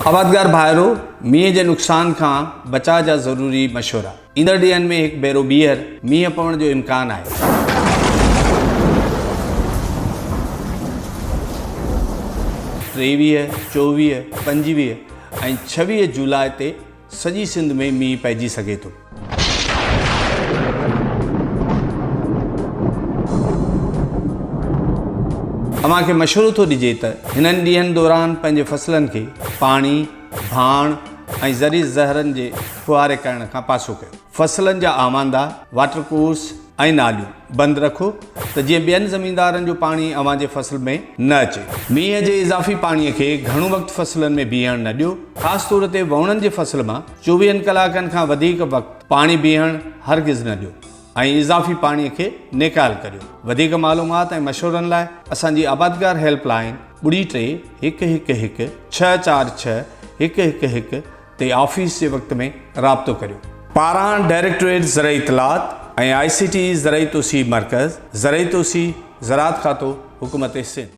آبادگار ڀائرو! مينهن جي نقصان کان بچاء جا ضروري مشورا. ايندڙ ڏينهن ۾ هڪ ڀيرو ٻيهر مينهن پوڻ جو امڪان آهي. 23، 24، 25 ۽ 26 جولاء تي سڄي سنڌ ۾ مينهن پئجي سگهي ٿو. اوهان کي مشورو ٿو ڏجي ته هنن ڏينهن دوران پنهنجي فصلن کي پاڻي، ڀاڻ ۽ زرعي زهرن جي ڦوهاري ڪرڻ کان پاسو ڪيو. فصلن جا آواندا، واٽر ڪورس ۽ ناليون بند رکو ته جيئن ٻين زميندارن جو پاڻي اوهان جي فصل ۾ نه اچي. مينهن جي اضافي پاڻي کي گهڻو وقت فصلن ۾ بيهڻ نه ڏيو، خاص طور تي ووڻن جي فصل مان چوويهن ڪلاڪن کان وڌيڪ وقت پاڻي بيهڻ هرگز نه ڏيو ۽ اضافي پاڻي کي نيڪال ڪريو. وڌيڪ معلومات ۽ مشورن لاء اسان جي آبادگار هيلپ لائين ٻڙي ٽي هڪ هڪ هڪ ڇهه چار ڇهه هڪ هڪ هڪ تي آفيس جي وقت ۾ رابطو ڪريو. پاران ڊائريڪٽوريٽ زرعي اطلاعات ۽ آء سي ٽي زرعي توسيع مرڪز، زرعي توسيع، زراعت کاتو، حڪومت سنڌ.